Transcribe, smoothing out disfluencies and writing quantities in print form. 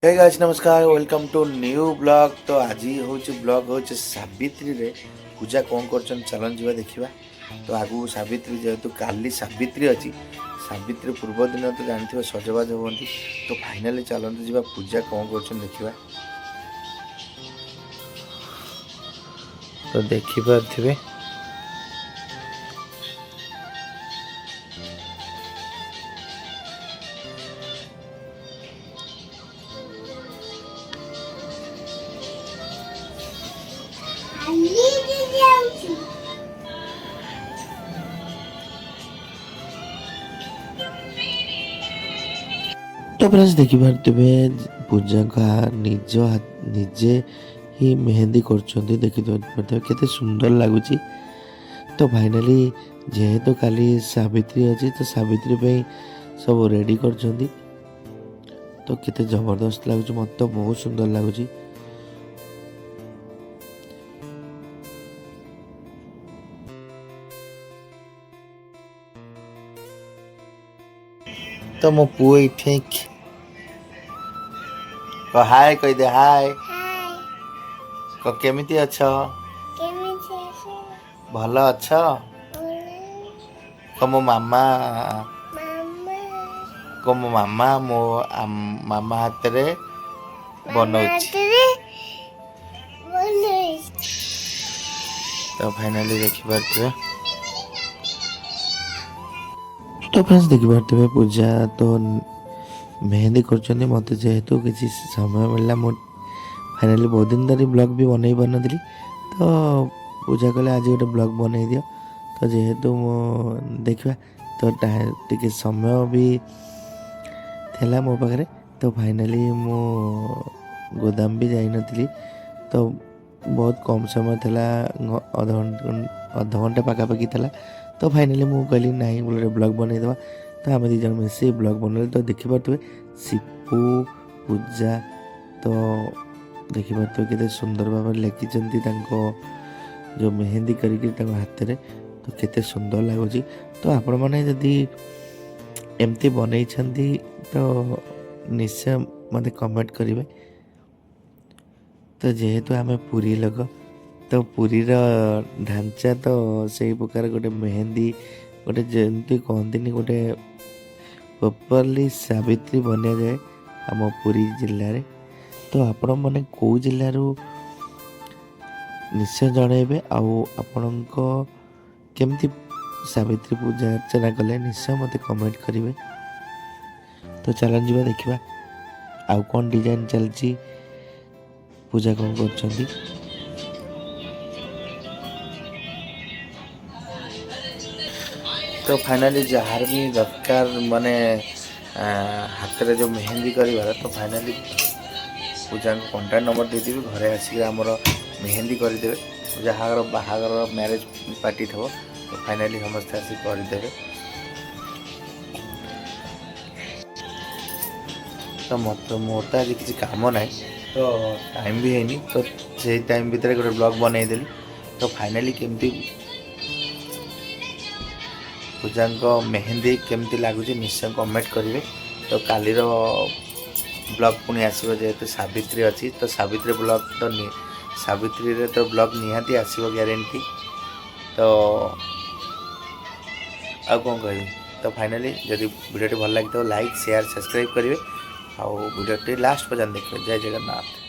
ହେ guys, ନମସ୍କାର, welcome to new blog. ତ ଆଜି ହେଉଛି ବ୍ଲଗ୍ ହେଉଛି ସାବିତ୍ରୀରେ ପୂଜା କ'ଣ କରୁଛନ୍ତି, ଚାଲନ୍ତୁ ଯିବା ଦେଖିବା। ତ ଆଗକୁ ସାବିତ୍ରୀ, ଯେହେତୁ କାଲି ସାବିତ୍ରୀ ଅଛି, ସାବିତ୍ରୀ ପୂର୍ବ ଦିନ ତ ଜାଣିଥିବେ ସଜବାଜ ହୁଅନ୍ତି। ତ ଫାଇନାଲି ଚାଲନ୍ତୁ ଯିବା, ପୂଜା କ'ଣ କରୁଛନ୍ତି ଦେଖିବା। ତ ଦେଖିପାରୁଥିବେ। ଖାଲି ଯାଉଛି। ତ ଫ୍ରେଣ୍ଡସ୍, ଦେଖିପାରୁଥିବେ ପୂଜାଙ୍କ ନିଜ ନିଜେ ହିଁ ମେହେନ୍ଦି କରୁଛନ୍ତି। ଦେଖିପାରୁଥିବେ କେତେ ସୁନ୍ଦର ଲାଗୁଛି। ତ ଫାଇନାଲି ଯେହେତୁ କାଲି ସାବିତ୍ରୀ ଅଛି, ତ ସାବିତ୍ରୀ ପାଇଁ ସବୁ ରେଡ଼ି କରୁଛନ୍ତି। ତ କେତେ ଜବରଦସ୍ତ ଲାଗୁଛି, ମୋତେ ତ ବହୁତ ସୁନ୍ଦର ଲାଗୁଛି। ତ ମୋ ପୁଅ ଏଇଠି। ହାଏ କହିଦେ, ହାଏ। ହାଏ। କହ, କେମିତି ଅଛ? କେମିତି ଅଛ? ଭଲ ଅଛ? କହ, ମୋ ମାମା। ମାମା। କହ, ମୋ ମାମା, ମୋ ମାମା ହାତରେ ବନଉଛି। ହାତରେ ବନଉଛି। ତ ଫାଇନାଲି ଦେଖିପାରୁଥିବେ। ତ ଫ୍ରେଣ୍ଡସ୍, ଦେଖିପାରୁଥିବେ ପୂଜା ତ ମେହେନ୍ଦି କରୁଛନ୍ତି। ମୋତେ ଯେହେତୁ କିଛି ସମୟ ମିଳିଲା, ମୁଁ ଫାଇନାଲି ବହୁତ ଦିନ ଧରି ବ୍ଲଗ୍ ବି ବନେଇ ପାରୁନଥିଲି। ତ ପୂଜା କହିଲେ ଆଜି ଗୋଟେ ବ୍ଲଗ୍ ବନେଇ ଦିଅ। ତ ଯେହେତୁ ମୁଁ ଦେଖିବା, ତ ଟିକେ ସମୟ ବି ଥିଲା ମୋ ପାଖରେ। ତ ଫାଇନାଲି ମୁଁ ଗୋଦାମ ବି ଯାଇନଥିଲି। ତ ବହୁତ କମ୍ ସମୟ ଥିଲା, ଅଧଘଣ୍ଟା ପାଖାପାଖି ଥିଲା। ତ ଫାଇନାଲି ମୁଁ କହିଲି ନାହିଁ, ଗୋଟେ ବ୍ଲଗ୍ ବନେଇଦେବା। ତ ଆମେ ଦୁଇ ଜଣ ମିଶି ବ୍ଲଗ୍ ବନେଇଲୁ। ତ ଦେଖିପାରୁଥିବେ ସିପୁ, ପୂଜା। ତ ଦେଖିପାରୁଥିବେ କେତେ ସୁନ୍ଦର ଭାବରେ ଲେଖିଛନ୍ତି ତାଙ୍କ ଯେଉଁ ମେହେନ୍ଦି କରିକି ତାଙ୍କ ହାତରେ। ତ କେତେ ସୁନ୍ଦର ଲାଗୁଛି। ତ ଆପଣମାନେ ଯଦି ଏମିତି ବନେଇଛନ୍ତି, ତ ନିଶ୍ଚୟ ମୋତେ କମେଣ୍ଟ କରିବେ। ତ ଯେହେତୁ ଆମେ ପୁରୀ ଲୋକ, ତ ପୁରୀର ଢାଞ୍ଚା ତ ସେଇ ପ୍ରକାର ଗୋଟେ ମେହେନ୍ଦି, ଗୋଟେ ଯେମିତି କହନ୍ତିନି, ଗୋଟେ ପ୍ରପରଲି ସାବିତ୍ରୀ ବନାଯାଏ ଆମ ପୁରୀ ଜିଲ୍ଲାରେ। ତ ଆପଣମାନେ କେଉଁ ଜିଲ୍ଲାରୁ ନିଶ୍ଚୟ ଜଣାଇବେ, ଆଉ ଆପଣଙ୍କ କେମିତି ସାବିତ୍ରୀ ପୂଜା ଅର୍ଚ୍ଚନା କଲେ ନିଶ୍ଚୟ ମୋତେ କମେଣ୍ଟ କରିବେ। ତ ଚାଲନ୍ତୁ ଯିବା ଦେଖିବା ଆଉ କ'ଣ ଡିଜାଇନ୍ ଚାଲିଛି, ପୂଜା କ'ଣ କରୁଛନ୍ତି। ତ ଫାଇନାଲି ଯାହାର ବି ଦରକାର, ମାନେ ହାତରେ ଯେଉଁ ମେହେନ୍ଦି କରିବାର, ତ ଫାଇନାଲି ପୂଜାଙ୍କ କଣ୍ଟାକ୍ଟ ନମ୍ବର ଦେଇଦେବି। ଘରେ ଆସିକି ଆମର ମେହେନ୍ଦି କରିଦେବେ। ଯାହାର ବାହାଘର ମ୍ୟାରେଜ୍ ପାର୍ଟି ଥିବ, ତ ଫାଇନାଲି ସମସ୍ତେ ଆସିକି କରିଦେବେ। ତ ମୋତେ ମୋର ତ ଆଜି କିଛି କାମ ନାହିଁ, ତ ଟାଇମ୍ ବି ହେଇନି। ତ ସେଇ ଟାଇମ୍ ଭିତରେ ଗୋଟେ ବ୍ଲଗ୍ ବନେଇଦେଲି। ତ ଫାଇନାଲି କେମିତି ପୂଜାଙ୍କ ମେହେନ୍ଦି କେମିତି ଲାଗୁଛି ନିଶ୍ଚୟ କମେଣ୍ଟ କରିବେ। ତ କାଲିର ବ୍ଲଗ୍ ପୁଣି ଆସିବ, ଯେହେତୁ ସାବିତ୍ରୀ ଅଛି। ତ ସାବିତ୍ରୀ ବ୍ଲଗ୍ ତ ସାବିତ୍ରୀରେ ତ ବ୍ଲଗ୍ ନିହାତି ଆସିବ, ଗ୍ୟାରେଣ୍ଟି। ତ ଆଉ କ'ଣ କହିବି? ତ ଫାଇନାଲି ଯଦି ଭିଡ଼ିଓଟି ଭଲ ଲାଗିଥିବ, ଲାଇକ୍, ସେୟାର, ସବସ୍କ୍ରାଇବ୍ କରିବେ ଆଉ ଭିଡ଼ିଓଟି ଲାଷ୍ଟ ପର୍ଯ୍ୟନ୍ତ ଦେଖିବେ। ଜୟ ଜଗନ୍ନାଥ।